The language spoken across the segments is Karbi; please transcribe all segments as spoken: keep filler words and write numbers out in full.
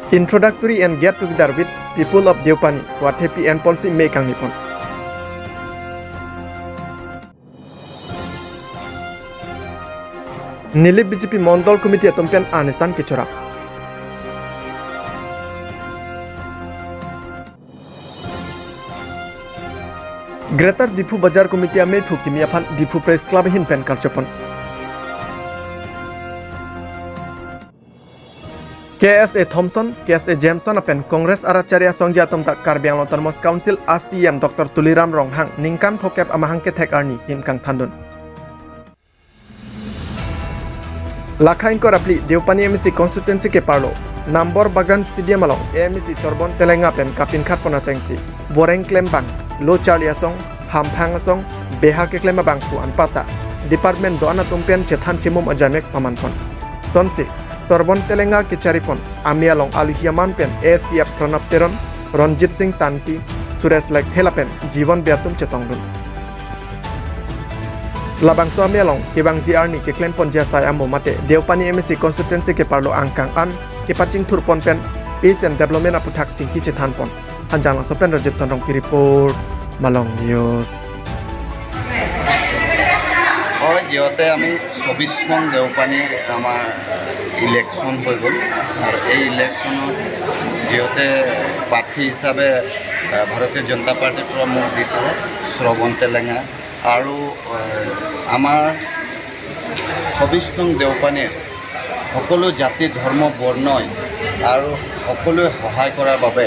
Introductory and get together with people of Deopani, Wathepi and Ponsi me kangni pon. Nilip B J P Mondol Committee atum pen anisan kechorap. Greater Diphu Bazar Committee amephu kimi aphan Diphu Press Club ahin pen karchopon. K S A Thomson, K S A Jameson lapen Congress arat chari asongja atum ta Karbi Anglong Autonomous Council a C E M Doctor Tuliram Ronghang ningkan phokep amahang kethek arni him kangthandun. Lakha ingkoi ra phli Deopani M A C constituency keparlo Nambor Bagan Stadium along A M A C Sorbon Telenga pen kapinkhat pon atengsi boreng klembang, lo charli asong, hamphang asong, beha keklem abangphu anparta department do-an atum pen chethan chimum ajamek paman pon. Sonsi Sorbon Telenga kechari pon ame along aluhi aman pen A S D F Pranab Teron, Ronjit Singh Tanti, Suresh Lekthe lapen Jiwon Bey atum chetongdun. Labangso ame along kevangji arni keklem ponji asai amo mate Deopani M A C constituency keparlo angkang an kepachingthur pon pen peace and development aputhak chingki chethan pon. Hanjanglangso pen Rajit Tonrongpi report, Malong News. হয়, যিহেতু আমি চৌবিশ নং দেওপানী আমাৰ ইলেকশ্যন হৈ গ'ল আৰু এই ইলেকশ্যনত যিহেতু প্ৰাৰ্থী হিচাপে আহ, ভাৰতীয় জনতা পাৰ্টীৰ পৰা মোক দিছিলে শ্ৰৱণ তেলেঙা আৰু আহ, আমাৰ চৌবিশ নং দেওপানীৰ সকলো জাতি, ধৰ্ম, বৰ্ণই আৰু সকলোৱে সহায় কৰাৰ বাবে,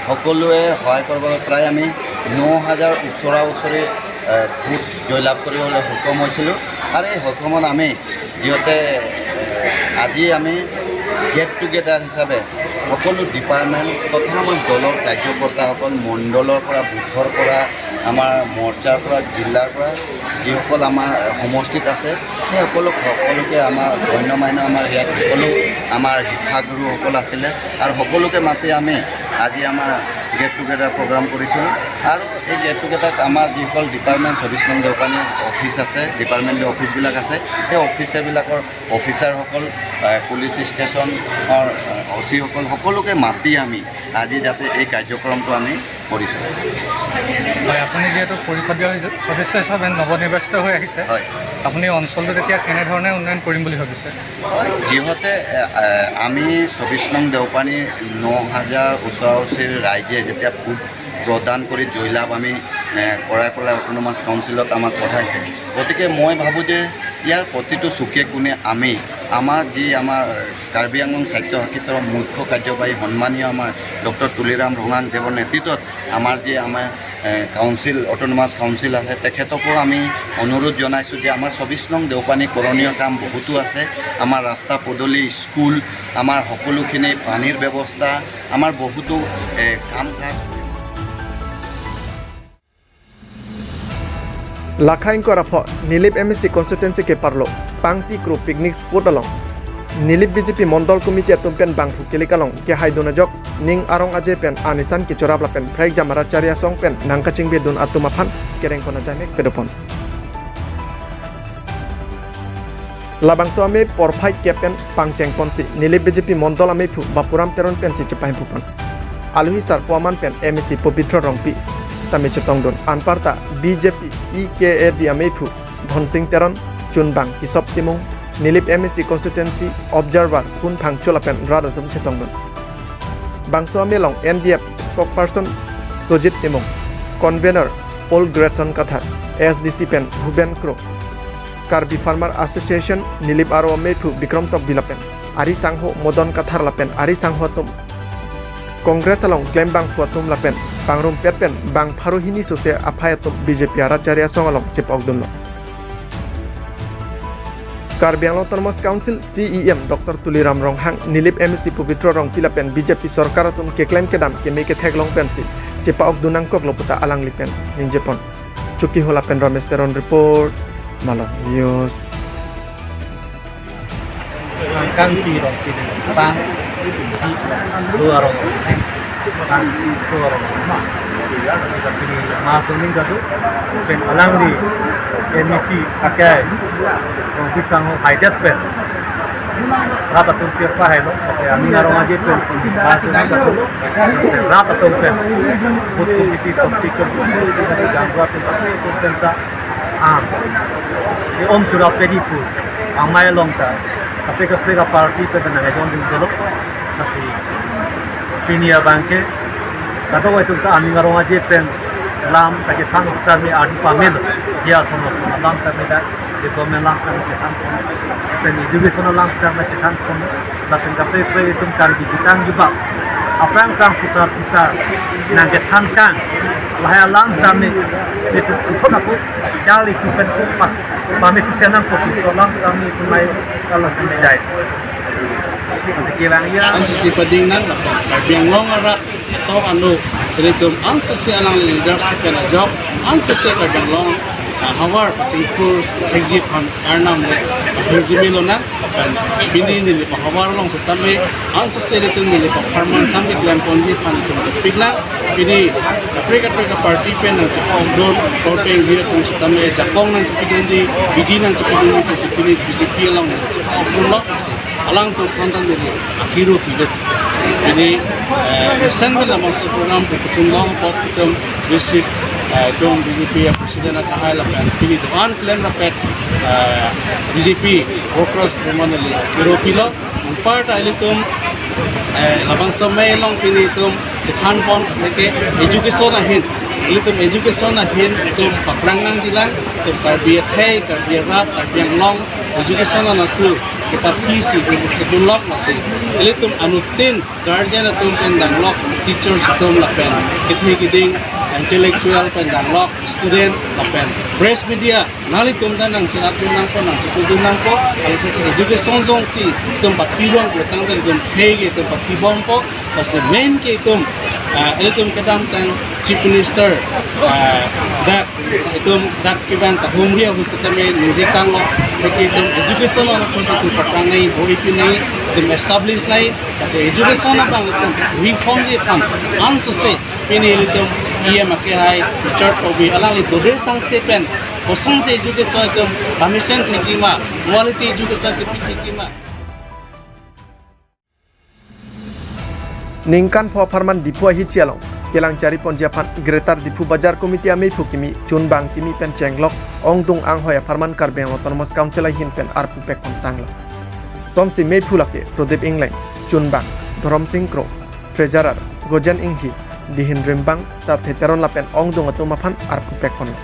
সকলোৱে সহায় কৰাৰ বাবে প্ৰায় আমি ন হাজাৰ ওচৰা ওচৰি, এ, ভোট জয়লাভ কৰিবলৈ সক্ষম হৈছিলোঁ। আৰু এই সক্ষমত আমি যিহেতু, এ, আজি আমি গেট টুগেডাৰ হিচাপে সকলো ডিপাৰ্টমেণ্ট তথা আমাৰ দলৰ কাৰ্যকৰ্তাসকল, মণ্ডলৰ পৰা, বুথৰ পৰা, আমাৰ মৰ্চাৰ পৰা, জিলাৰ পৰা যিসকল আমাৰ সমষ্টিত আছে, সেই সকলো, সকলোকে আমাৰ গণ্য মান্য আমাৰ ইয়াত সকলো আমাৰ শিক্ষাগুৰুসকল আছিলে আৰু সকলোকে মাতি আমি আজি আমাৰ গেট টুগেডাৰ প্ৰগ্ৰাম কৰিছিলোঁ। আৰু এই গেট টুগেডাৰত আমাৰ যিসকল ডিপাৰ্টমেণ্ট চৌবিশ নং দেওপানী অফিচ আছে, ডিপাৰ্টমেণ্ট অফিচবিলাক আছে, সেই অফিচাৰবিলাকৰ অফিচাৰসকল, আহ, পুলিচ ষ্টেচনৰ, আহ, অ' চিসকল সকলোকে মাতি আমি আজি যাতে এই কাৰ্যক্ৰমটো আমি কৰিছোঁ। হয়, আপুনি যিহেতু পৰিষদীয় সদস্য হিচাপে নৱনিৰ্বাচিত হৈ আহিছে, হয়। আপুনি অঞ্চলটোত এতিয়া কেনেধৰণে উন্নয়ন কৰিম বুলি ভাবিছে? যিহেতু, এ, এ, আমি চৌবিশ নং দেওপানী ন হাজাৰ ওচৰা ওচৰি ৰাইজে যেতিয়া ভোট প্ৰদান কৰি জয়লাভ আমি, এ, কৰাই পেলাই অট'নমাছ কাউন্সিলত আমাক পঠাইছে, গতিকে মই ভাবোঁ যে ইয়াৰ প্ৰতিটো চুকে কোণে আমি আমাৰ যি আমাৰ কাৰ্বি আংলং স্বায়ত্তশাসিতৰ মুখ্য কাৰ্যবাহী সন্মানীয় আমাৰ ডক্টৰ তুলিৰাম ৰঙাং দেৱৰ নেতৃত্বত আমাৰ যি আমাৰ, এ, কাউন্সিল, অট'নমাছ কাউন্সিল আছে, তেখেতকো আমি অনুৰোধ জনাইছোঁ যে আমাৰ চৌবিশ নং দেওপানী কৰণীয় কাম বহুতো আছে। আমাৰ ৰাস্তা পদূলি, স্কুল, আমাৰ সকলোখিনি পানীৰ ব্যৱস্থা, আমাৰ বহুতো, এ, কাম কাজ। Lakha ingkoi ra pho Nilip M A C constituency keparlo Pangti Kro picnic spot along Nilip B J P Mondol Committee atum pen bangphu kelik along kehaidun ajok ning arong aje pen anisan kechorap lapen prekjam arat chari asong pen nangkachingbedun atum aphan kereng pon ajamek pedopon. Labangso ame porphai kep pen pangcheng ponsi Nilip B J P Mondol amephu Bapuram Teron pensi chepahimphu pon. Aluhi sarpo aman pen M A C Pobitro Rongpi tame chetongdun. Anparta B J P E K A D amephu Dhonsing Teron, chunbang Kisop Timung, Nilip M A C constituency observer Kun Phangcho lapen rat atum chetongdun. Bangso ame along N D F spokesperson Sojit Timung, convener Paul Gretson Kathar, S D C pen Bhuben Kro, Karbi Farmer Association Nilip aro amephu Bikrom Tokbi lapen ari sangho Modon Kathar lapen ari sangho atum, Congress along klembangphu atum lapen pangrumpet pen bang pharo hini sose aphai atum B J P arat chari asong along chepokdunlo. Karbi Anglong Autonomous Council C E M Doctor Tuliram Ronghang, Nilip M A C Pobitro Rongpi lapen B J P sorkar atum keklem kedam keme kethek along pensi chepa-okdun nangkoklo puta alangli pen ningjepon. Chokihola pen Ramesh Teron report, Malong News. Kangki rong pini, tang, di, dua rong, tang, dua rong, ma. Jadi, ma suning kadu, pen alangli, M A C akai, rong pisang haidat pen. Rat atum sirpa helo, lasi aning arong aje pen, rat atum pen, booth committee, sub-booth committee, jangwa pen, pen ta, ah, e om chura pedi pu, amei along ta, kaprek kaprek aparty pen ta nangjon ding dolo, lasi pini abangke, kadokave atum ta aning arong aje pen, lam ta kethan sitame adi pamelo, dia sono sono lam ta meda, development lam ta kethan pon, pen education lam ta kethan pon, lapen kaprek kaprek atum Karbi ketang jubab, aphrang aphrang pusar pusar nangkethan kang, lahai alam sitame, itu itu naku, jali chupen kupa, pamit chusen nangkok, itu lam sitame itu mai kalau sampai jai. Masih kira ya. Ansose pading nang, Karbi Anglong arat atok anu, ilitum ansose alangli leadership pen ajok, ansose Karbi Anglong, ah, havar pachingthur thekji aphan Arnam le hirjume lonang, lapen pini neli phavar along sitame, ansose ilitum neli pharman tam keklem ponji aphan ilitum kepiklang, pini kaprek kaprek aparty pen nangchepokdun, korte ingjir atum sitame, jakong nangchepidunji, bidi nangchepidunji, pusi pini B J P along chepokdunlo, alangtum aphan ta neli akiru pilo. Pini, eh, recent pen labangso program pu kachunlong apot itum district, eh, itum B J P president akehai lapen pini do-an keklem rapet, eh, B J P workers atum aphan neli akiru pilo. Anparta ilitum, eh, labangso amei along pini itum chethan pon lake education ahin. Ilitum education ahin itum paphrang nangjilang, itum Karbi akhei, Karbi arat, Karbi Anglong, education anatthu kepapisi, kedunlok lasi. Ilitum anuttin guardian atum pen danglok, teachers atum lapen kethe keding intellectual pen danglok, student lapen press media, nanglitum ta nangchinatdun nangpo, nangchitudun nangpo, alangli education jongsi itum papi rong pulotangte itum khei ke itum papi bompo, lasi main ke itum, ah, ilitum kedamtang Chief Minister, ah, dak itum dak kevang tahumri ahut sitame ningje tanglo, lake itum education along khusus itum paphrang nangji, bor-i pi nangji, itum establish nangji, lasi education abang itum reformji aphan ansose pini ilitum E M akehai Richard Tokbi alangli dode sangse pen kosonsi education itum pamesen thekji ma, quality education itum pi thekji ma. Ningkan pho apharman Diphu ahithi along kelang chari ponji aphan Greater Diphu Bazar Committee ameiphu kimi chunbang kimi pen chenglok ongdung anghoi apharman Karbi Anglong Autonomous Council ahin pen arpu pekpon tanglo. Tomsi meiphu lake Prodip Engleng, chunbang Dhorom Sing Kro, treasurer Gojen Inghi, Dihin Rimbang, ta theteron lapen ongdung atum aphan arpu pekponlo.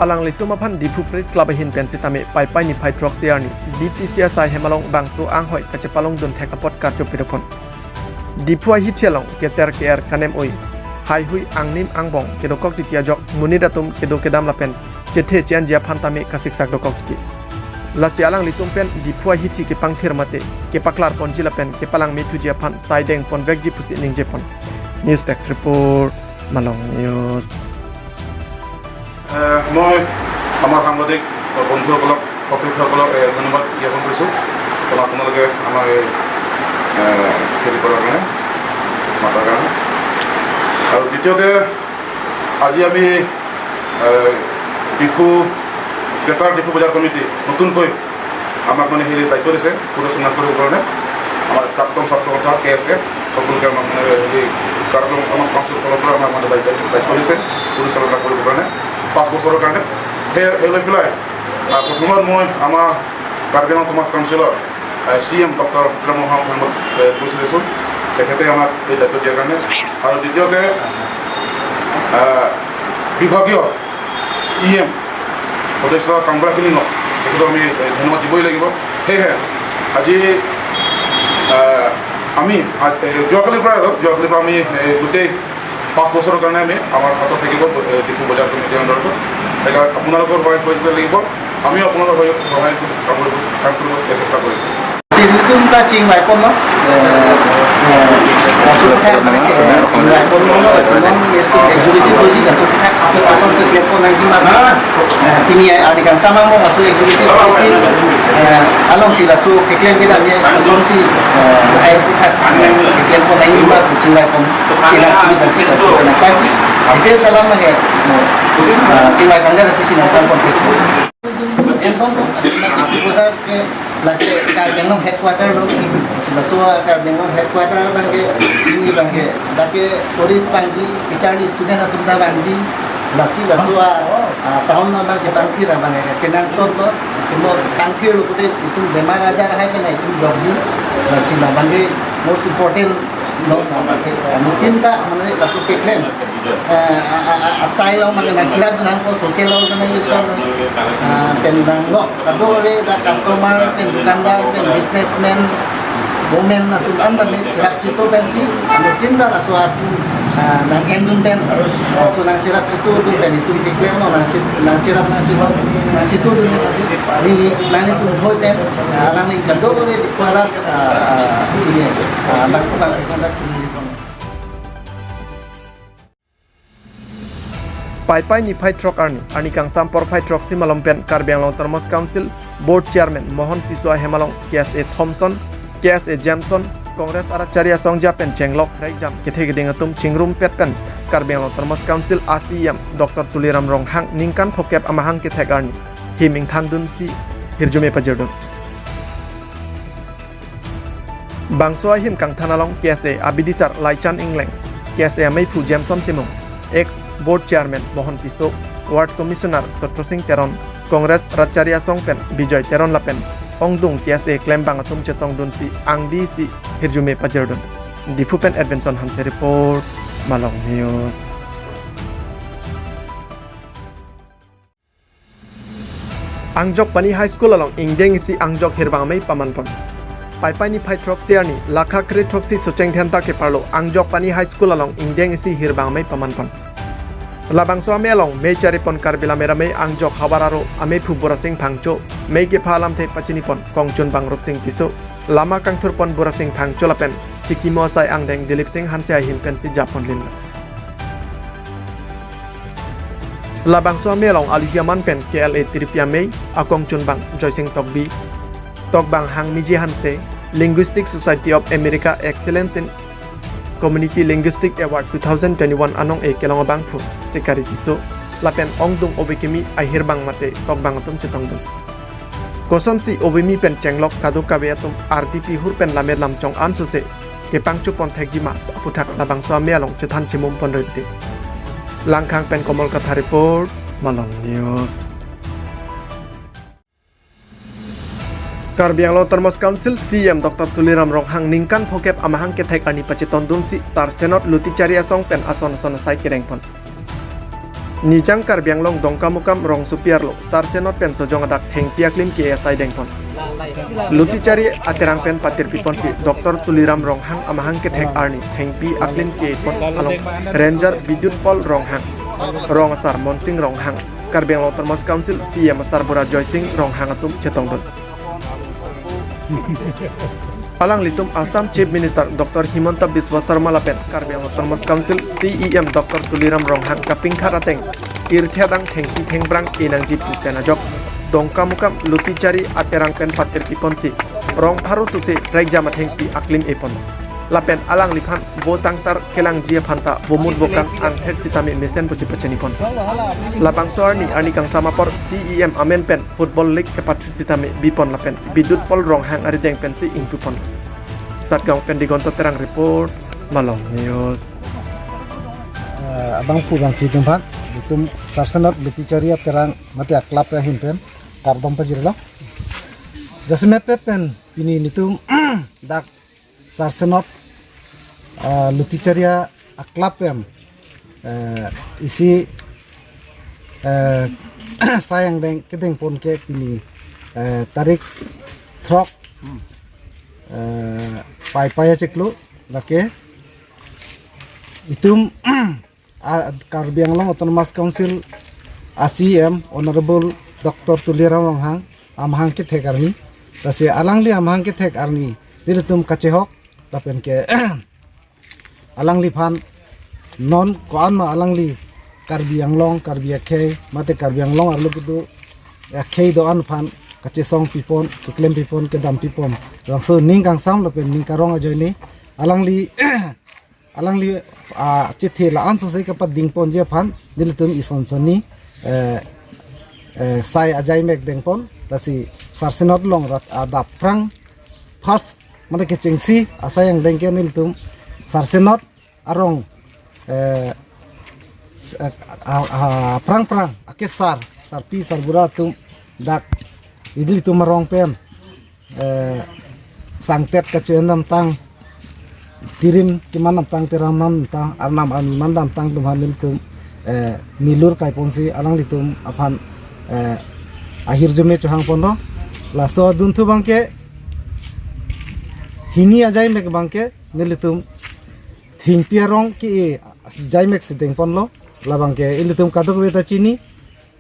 Alanglitum aphan Diphu Press Club ahin pen sitame Paipai niphai throksi arni B T C asai hem along bangso anghoi kachepalongdun thek apot karcho pidopon. Diphu ahithi along keter ke-er kanem oi, haihui angnim angbong kedokok titi ajok monit atum kedo kedam lapen chethe che-anji aphan tame kasiksak dokok titi. Lasi alanglitum pen Diphu ahithi kepangthir mate kepaklar ponji lapen kepalang methuji aphan saideng ponvekji pusi ningjepon. News Desk Report, Malong News. এ, মই আমাৰ সাংবাদিক বন্ধুসকলক, সতীৰ্থসকলক, এ, ধন্যবাদ জ্ঞাপন কৰিছোঁ। কাৰণ আপোনালোকে আমাৰ এই, এ, হেৰি কৰাৰ কাৰণে, মাতাৰ কাৰণে। আৰু দ্বিতীয়তে, আজি আমি, এ, ডিফু, গ্ৰেটাৰ ডিফু বজাৰ কমিটি নতুনকৈ আমাক মানে হেৰি দায়িত্ব দিছে, পৰিচালনা কৰিবৰ কাৰণে। আমাৰ প্ৰাক্তন ছাত্ৰ সন্থা কে এছ এ সকলোকে আমাক মানে হেৰি কাৰ্বি আংলং অট'নমাছ কাউন্সিলৰ ফালৰ পৰা আমাক মানে দায়িত্ব, দায়িত্ব দিছে পৰিচালনা কৰিবৰ কাৰণে পাঁচ বছৰৰ কাৰণে। সেই, সেই লৈ পেলাই, আহ, প্ৰথমত মই আমাৰ কাৰ্বি আংলং অট'নমাছ কাউন্সিলৰ, আহ, চি ই এম ডক্টৰ তুলিৰাম ৰংহাঙক ধন্যবাদ, এ, কৈছোঁ দিছোঁ, তেখেতে আমাক এই দায়িত্ব দিয়াৰ কাৰণে। আৰু দ্বিতীয়তে, আহ, বিভাগীয় ই এম সদস্য কামৰা কিনিঙক তেখেতক আমি, এ, ধন্যবাদ দিবই লাগিব। সেয়েহে আজি, আহ, আমি, আ-, এ, যোৱাকালিৰ পৰা আৰু, যোৱাকালিৰ পৰা আমি, এ, গোটেই পাঁচ বছৰৰ কাৰণে আমি, আমাৰ হাতত থাকিব, এ, ডিফু বজাৰ কমিটিৰ আণ্ডাৰত। সেইকাৰণে আপোনালোকৰ সহায় কৰিব লাগিব, আমিও আপোনালোকৰ সহায়, সহায় কাম কৰিব, কাম কৰিব চেষ্টা কৰিম। Silitum ta chingvai ponlo, eh, eh, laso athak mane ke, eh, chingvai ponlo, laso non nelitum executive doji, laso athak api kosonsi klem pon nangji ma, eh, pini arni kangsam angbong laso executive doji, eh, alongsi laso keklem kedam ya kosonsi, eh, ai athak, eh, keklem pon nangji ma chingvai pon, sila pini bansi laso kena pasi. Details alam ke, eh, chingvai kangga pisi nangphan pon ke. Bazar ke lake Karbi Anglong headquarter lo. Laso Karbi Anglong headquarter abang ke, ini abang ke, lake tourist vangji, kacharli student atum ta vangji, lasi laso a, a, town abang ke pangthir abang ke kenangsot lo, kemo pangthir lo pute itum bemar ajar hai ke na itum dokji, lasi labang ke most important lo, labang ke, a, mungkin ta mane laso keklem, a, a, a, a, asai lo mane nangcherap nangpo social organization, a, pen nanglo, kadokave ta customer, pen dukandar, pen businessman, women atum an ta me cherap chitu pensi, ano tinta laso atum, ah, nang-endun pen, laso nangcherap chitu atum pen isu keklem lo, nangchi-, nangcherap nangchitu, nangchitudun pensi, neli, nanglitum hoi pen, ah, nangli kadokave di kuala, ah, ini, ah, bang, bang, bang, bang, Paipai niphai throk arni, arni kangsam porphai throksi malom pen Karbi Anglong Autonomous Council Board Chairman Mohon Tisso ahem along K S A Thomson, K S A Jameson, Congress arat chari asongja pen chenglok rek jam kethe keding atum chingrumpet pen Karbi Anglong Autonomous Council a C E M Doctor Tuliram Ronghang ningkan phokep amahang kethek arni him ingthandunsi hirjume pajirdun. Bangso ahim kangthan along K S A abidisar Laichan Engleng, K S A ameiphu Jameson Timung, ex Board Chairman Mohon Tisso, Ward Commissioner Chotrosing Teron, Congress rat chari asong pen Bijoy Teron lapen ongdung K S A klembang atum chetongdunsi angdisi hirjume pajirdun. Diphu pen Edvinson Hanse report, Malong News. Angjokpani High School along ingdeng isi angjok hirbang amei pamanpon. Paipai niphai throksi arni, lakha kre throksi Socheng Dhenta keparlo Angjokpani High School along ingdeng isi hirbang amei pamanpon. Labangso amei along mei charipon Karbi Lammet Amei angjok havar aro ameiphu Burasing Phangcho, mei kepha alamthe pachinipon kongchunbang Rupsing Tisso, lama kangthurpon Burasing Phangcho lapen chikimo asai angdeng Dilip Sing Hanse ahin pensi japon linlo. Labangso amei along aluhi aman pen K L A Tiripi Amei, akongchunbang Joysing Tokbi, Tokbang Hangmiji Hanse, Linguistic Society of America Excellence in Community Linguistic Award two thousand twenty-one anong-e kelong abangphu Sikari Tisso, lapen ongdung ove kimi ahirbang mate tokbang atum chetongdun. Kosonsi ove kimi pen chenglok kadokave atum ardi pihur pen lammet lamchong ansose kepangchupon thekji ma aputhak labangso amei along chethan chimum pon rinte. Langkhang pen Komol Kathar report, Malong News. Karbi Anglong Autonomous Council C E M Doctor Tuliram Ronghang ningkan phokep amahang kethek arni pachetongdunsi Tarsenot Lutichari asong pen ason ason asai kerengpon. Nijang Karbi Anglong Dongkamukam rongsopi arlo Tarsenot pen Sojong adak thengpi aklim ke-e asai dengpon. Lutichari aterang pen patirpiponsi Doctor Tuliram Ronghang amahang kethek arni thengpi aklim ke-epon along Ranger Bidyut Paul Ronghang, rong asar Monsing Ronghang, Karbi Anglong Autonomous Council C E M asarbura Joysing Ronghang atum chetongdun. Alanglitum Assam Chief Minister Doctor Himanta Biswa Sarma lapen Karbi Anglong Autonomous Council C E M Doctor Tuliram Ronghang kapingthar ateng irthe adang thengpi thengphrang kenangji pu pen ajok Dongkamukam Lutichari aterang pen patirpiponsi rong pharo tuse rek jam athengpi aklim epon. Lapen alangliphan vo sangtar kelangji aphanta vomut vokang angthek sitame mesen pusi pachinipon. Labangso arni, arni kangsam apor C E M amen pen Football League kepathu sitame bipon lapen Bidyut Paul Ronghang arideng pensi ingpupon. Satgaon pen Digonta Terang report, Malong News. Eh, abangphu bangphi atum aphan, itum Tarsenot Lutichari aterang mate a-club ahin pen kardom pajirlo. Jasemet pet pen pini nelitum dak Tarsenot, eh, Lutichari a-club pen, eh, isi, eh, sai angdeng kedengpon ke pini, eh, tarik throk, eh, Paipai achiklo, lake itum a, Karbi Anglong Autonomous Council a C E M Honorable Doctor Tuliram Ronghang amahang kethek arni. Lasi alangli amahang kethek arni nelitum kachehok lapen ke alangliphan non ko-an ma alangli Karbi Anglong, Karbi akhei mate Karbi Anglong arlo kedo akhei do-an aphan kachesong pipon, keklem pipon, kedam pipon, labangso ning kangsam lapen ning karong ajoine alangli alangli, ah, chethe la-an sose kapadingponji aphan nelitum ison sonni, eh, eh, sai ajai mek dengpon, lasi Sarsenot along rat adap prang first mate kechengsi asai angdeng ke nelitum Sarsenot arong, eh, s-, eh, a, a, prang prang akesar, sarpi sarbura atum dak ilitum arong pen, eh, sangtet kachoendamtang, tirim kemandamtang, tiram mandamtang, arnam arni mandamtang atum aphan nelitum, eh, milur kaiponsi alanglitum aphan, eh, ahirjume chohangponlo. Laso adunthu abangke hini ajaimek abangke nelitum Thingpi arong ke-e ajaimek si dengponlo. Labangke ilitum kadokave ta chini,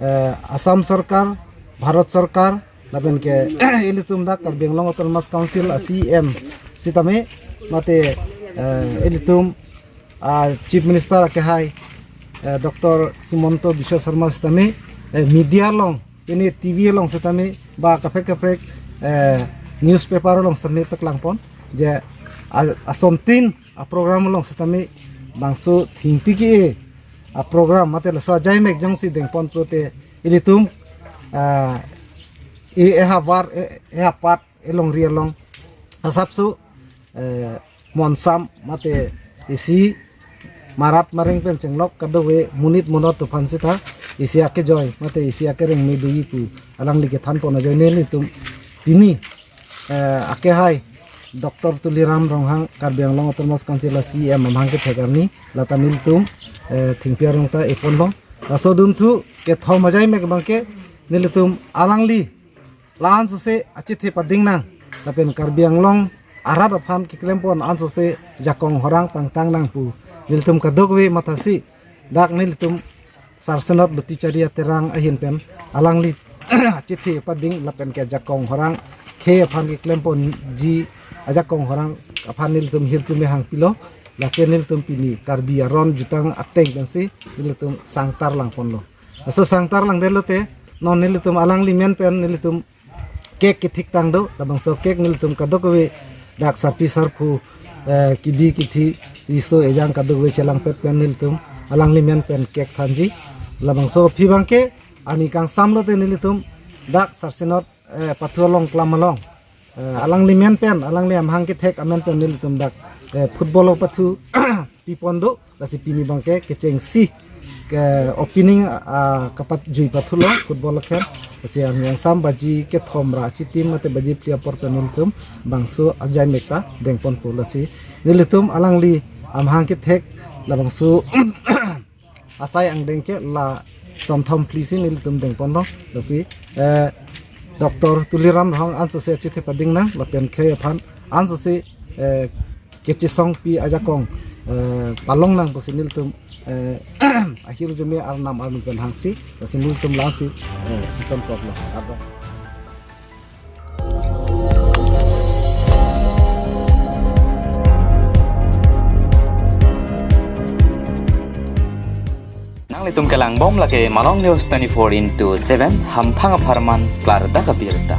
eh, Assam Sorkar, Bharat Sorkar, lapenke ilitum dak Karbi Anglong Autonomous Council a C E M sitame, mate, eh, ilitum, ah, Chief Minister akehai, eh, Doctor Himanta Biswa Sarma sitame, eh, media along, ini T V along sitame, ba kaprek kaprek, eh, newspaper along sitame paklangpon je, ah, asontin a program along sitame bangso thingpi ke-e a program mate laso ajaimek jongsi dengpon pulote ilitum, ah, e, ehavar, e, ehapat, elongri along asapso, eh, monsam mate isi marat mareng pen chenglok kadokave monit monot atum aphan sita isi akejoi mate isi akereng medugi pu alangli kethanpon ajoine nelitum pini, eh, akehai Doctor Tuliram Ronghang, Karbi Anglong Autonomous Council a C E M amahang kethek arni lata nelitum, eh, thingpi arong ta eponlo. Laso adunthu kethom ajaimek abangke nelitum alangli la-an sose achethe pading nang, lapen Karbi Anglong arat aphan keklempon an sose jakong horang pangtang nang pu nelitum kadokave mathasi dak nelitum Sarsenot Luti Chari Aterang ahin pen alangli achethe pading lapenke jakong horang khei aphan keklemponji ajakong horang aphan nelitum hirjume hangpilo. Lake nelitum pini Karbi aron jutang ateng pensi nelitum sangtar langponlo. Laso sangtar langdetlote non nelitum alangli men pen nelitum cake kethiktang do, labangso cake nelitum kadokave dak sarpi sarpo, eh, kebi kethe, riso ejang kadokave chelangpet pen nelitum alangli men pen cake thanji. Labangso aphi abangke arni kangsamlote nelitum dak Sarsenot, eh, pathu along klam along, eh, alangli men pen, alangli amahang kethek amen pen nelitum dak, eh, football pathu pipon do. Lasi pini abangke kechengsi ke opening, ah, kapajui pathulo football akhem. Lasi arni kangsam baji kethom ra achitim mate baji phli apor pen nelitum bangso ajaimek ta dengponpo. Lasi nelitum alangli amahang kethek labangso asai angdeng ke la sonthom phli si nelitum dengponlo. Lasi, eh, Doctor Tuliram Ronghang an sose achethe pading nang lapen khei aphan an sose, eh, kechesongpi ajakong, eh, palong nang pusi nelitum, eh, ahirjume arnam arni pen hangsi, lasi nelitum la-an si, eh, iton koklo. Ado. Nanglitum kelangbom lake Malong News twenty-four into seven, hamphang apharman klardak abirta.